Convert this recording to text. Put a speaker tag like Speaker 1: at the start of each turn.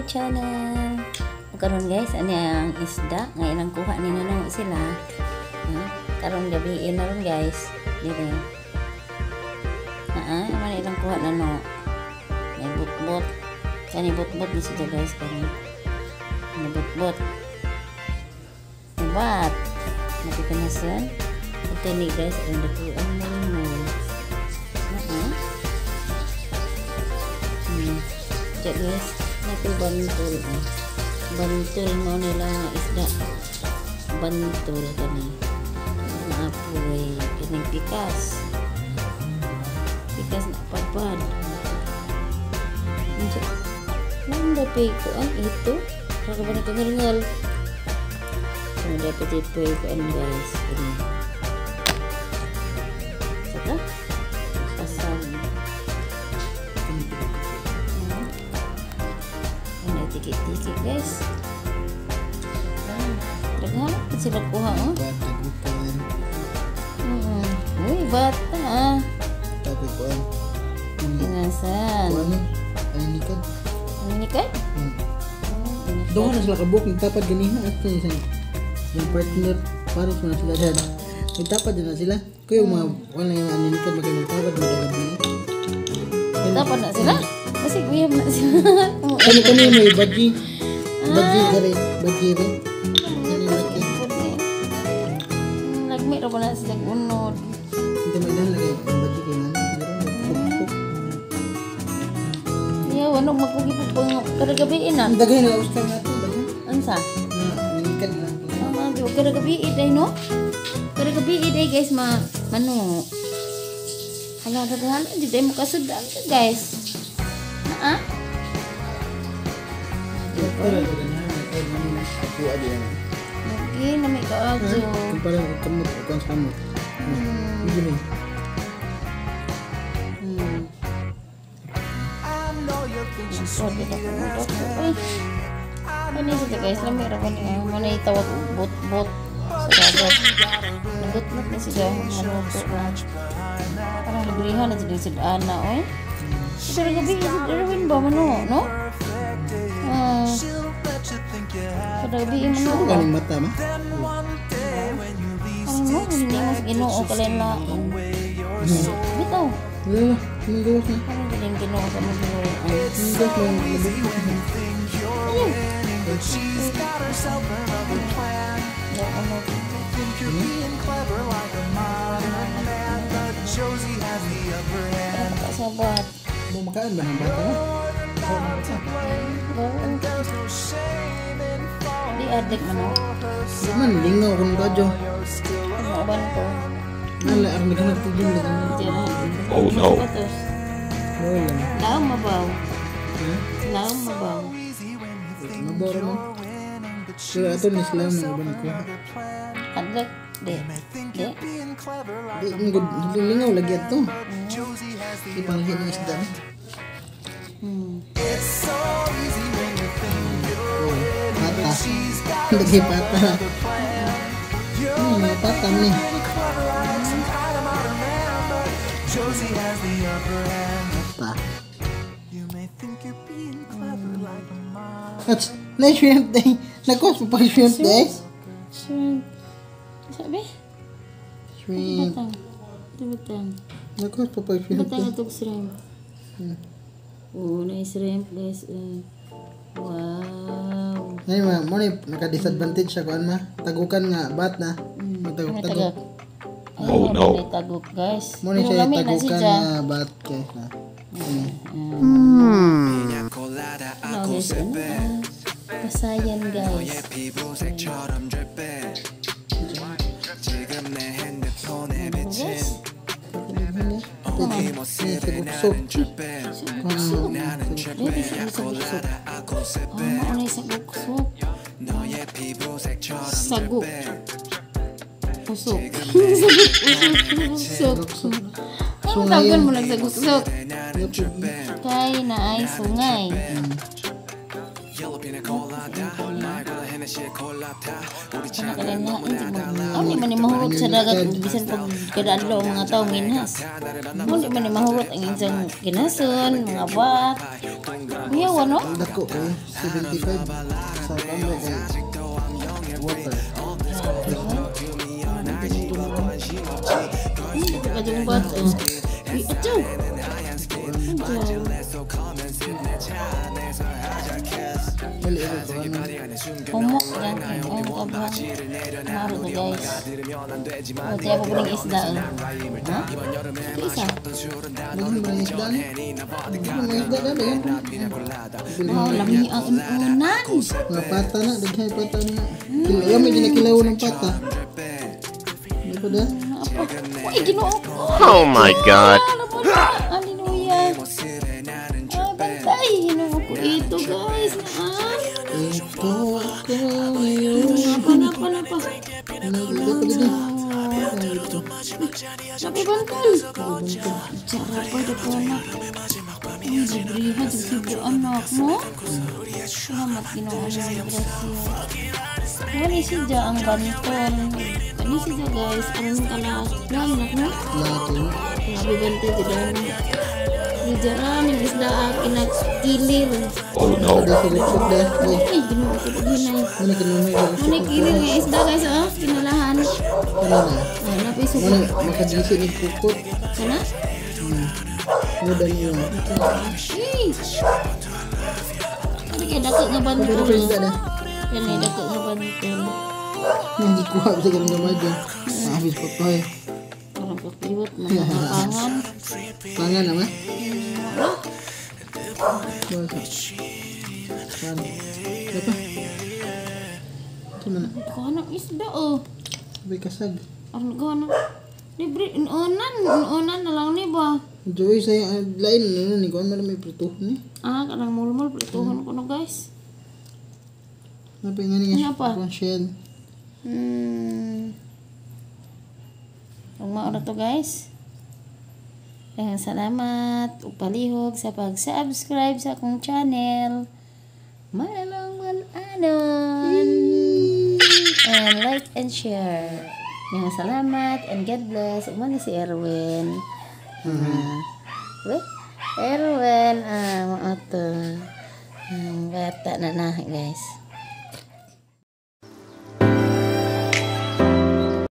Speaker 1: Channel. O karon guys, ani ang isda nga ilang kuha ni Nano sila. Ha? Karon gabi na ron guys. Dire. Ah, man ilang kuha na no. May butbot. Kani butbot ni sila guys kani. May butbot. Bat. Napikanasan. Ito ni guys, ang dakuan mo mo. Ah. Diyan guys, nato bantol. Ah. Bantol mo nila nga isda. Bantol kani. Naapoy kining pikas. Pikas na padpad. Nang dapi ko ang ito. Kaya ba nagkangal-ngal? Ang dapat ito ko ang guys. Kani. Saka? Pasang. Ano, tiki-tiki guys. Daghan sila kuha oh.
Speaker 2: Bata gupan.
Speaker 1: Uy, bata ah.
Speaker 2: Tabi kuan.
Speaker 1: Inasan.
Speaker 2: Kuan ay nikan.
Speaker 1: Ano ni kay?
Speaker 2: Doon na sila kabuk nagtapad ganiha at sa yung partner pares mo na sila dad. Nagtapad na sila. Kuya mga wala yung ano nikan magay magtapad mo gabi.
Speaker 1: Tapad na sila. Kasi guyab na sila.
Speaker 2: Kani kani may badji. Badji dere, badji re. Kani laki.
Speaker 1: Nagmi ra ba na sila unod.
Speaker 2: Hindi may dahan lagi ang badji kay man. Meron.
Speaker 1: Yeah, wano magkugi po kada gabi na.
Speaker 2: Ang daghay na Oscar nato daghan.
Speaker 1: Unsa?
Speaker 2: Na nikan lang.
Speaker 1: Ah, di kada gabi day no? Kada gabi day guys ma mano. Hala daghan di day mo kasudaan ka guys. Naa?
Speaker 2: Pero daghan kay man ako adi yan.
Speaker 1: Lagi na may kaadyo.
Speaker 2: Kumpara og kamot og kuan sa kamot. Hindi ni.
Speaker 1: Oh, di na ko. Uy. Ano siya guys, lami ra ko niya. Manay tawag bot-bot sa dagat. Nabot-bot na siya maluto na. Parang librihan na sila sila ana oy. Pero gabi si Darwin ba mano, no? Ah. Kada gabi mano.
Speaker 2: Ano ganing mata ma?
Speaker 1: Ano no, hindi mo sa Ginoo kalain-lain. Bitaw.
Speaker 2: Wala, anong gawas na?
Speaker 1: Ano galing Ginoo sa mga Ginoo?
Speaker 2: Anong gawas na?
Speaker 1: Ayun. Ano? Kasabat.
Speaker 2: Mo makaan ba ng bata na?
Speaker 1: Di adik man oh.
Speaker 2: Di man lingaw kung kadyo.
Speaker 1: Ano ba ko?
Speaker 2: Nala ang naghanap tigil lagi.
Speaker 1: Oh no.
Speaker 2: Wala.
Speaker 1: Laom mabaw.
Speaker 2: Ha?
Speaker 1: Laom mabaw.
Speaker 2: Mabaw ra man. Pero ato ni sila ng iba nagkuha.
Speaker 1: Adlek di. Di.
Speaker 2: Di ang good lingaw lagi ato. Di panglahi ng isda. Oh, pata. Lagi pata. Mga pata ni. Pa. That's na shrimp day. Nagkos pa pa shrimp day.
Speaker 1: Shrimp. Sabi?
Speaker 2: Shrimp.
Speaker 1: Batang. Batang.
Speaker 2: Nagkos pa pa shrimp
Speaker 1: Batang
Speaker 2: day.
Speaker 1: itong shrimp. Oh, nice shrimp guys. Wow.
Speaker 2: Ngayon ma, mo ni naka-disadvantage siya kuan ma. Tagukan nga bat na. Magtagok-tagok.
Speaker 1: Oh no. Tagok guys.
Speaker 2: Mo ni
Speaker 1: Pero
Speaker 2: siya
Speaker 1: lami na
Speaker 2: tagukan
Speaker 1: siya.
Speaker 2: nga bat guys na.
Speaker 1: Ano guys, ano? Pasayan guys. Ano guys?
Speaker 2: Saguksok.
Speaker 1: Saguksok. Ready sa saguksok. Ah, mauna yung saguksok. Sagok. Usok. Usok. Usok. Ano tawag mo lang saguksok? Kay na ay sungay. Ano di man ni mahurot sa dagat bisan pag kada adlaw ang mga tao minhas. Mo di man ni mahurot ang isang kinason, mga bat. Uyaw no?
Speaker 2: Dako kay 75 sa kamo kay water.
Speaker 1: Hindi ka yung bat. Oh. Uy, atyaw! Atyaw.
Speaker 2: Dali ito ko ano.
Speaker 1: Humok yan. Oh, kabuhang. Maro to, guys. Oh, kaya pa ng isda. Oh. Ha? Ito isa.
Speaker 2: Daghan ba ng isda ni? Daghan mga isda na yan.
Speaker 1: Wow, lami ang unan.
Speaker 2: Mga pata na, daghan pata na. Kila may ginakilaw ng pata. Ano pa da?
Speaker 1: Apa? Uy, Ginoo ko.
Speaker 3: Oh my God.
Speaker 1: Hallelujah. Ah, bantay. Ginoo ko ito, guys. Ah.
Speaker 2: Ito ako ngayon.
Speaker 1: Napa, napa, napa.
Speaker 2: Nagdito pa dito.
Speaker 1: Napi bantay. Cara pa ito ko anak. Ay, librihan sa Cebu anak mo. Salamat, Ginoo sa grasya. Wala siya ang bantol. Ano siya, guys? Anong kala? Lanak no?
Speaker 2: Laki.
Speaker 1: Grabe bantay dyan. Diyan yung isda kinakilir.
Speaker 3: Oh no.
Speaker 2: Da sa lipsok da. Ay,
Speaker 1: Ay, Ginoo ko paghinay.
Speaker 2: muna kinumay sa lipsok.
Speaker 1: Ano kilir nga isda, guys, ah? Kinalahan.
Speaker 2: Ano na?
Speaker 1: Ay, napay suko.
Speaker 2: Muna makagisi ni kukot.
Speaker 1: Sana?
Speaker 2: Muda niyo.
Speaker 1: Ay! Ano kaya dako nga
Speaker 2: Pero
Speaker 1: bantol?
Speaker 2: pa isda na.
Speaker 1: Yan ay dako nga bantol.
Speaker 2: Hindi kuha sa ganun gamay dyan. Mahabis pa pa eh.
Speaker 1: Parang kakiwat, mga kapangan.
Speaker 2: Pangan naman.
Speaker 1: Ano?
Speaker 2: Basa. Pan. Apa? Ito man na.
Speaker 1: Kuha ng isda, oh.
Speaker 2: Sabay kasag.
Speaker 1: Ano kuha ng... Libre, inunan. Inunan na lang ni ba?
Speaker 2: Joy sa lain na ni kuan man may prituhon ni.
Speaker 1: Ah, kanang mulmul. Prituhon ko no, guys.
Speaker 2: Napay nga ni
Speaker 1: Ano pa?
Speaker 2: Kuan shell.
Speaker 1: Ang maura to, guys. Daghang salamat ug palihog sa pag-subscribe sa akong channel. Manalong Malanon. And like and share. Daghang salamat and God bless. Ug ni si Erwin. We, Erwin, ah, mga to. Ang bata na na, guys.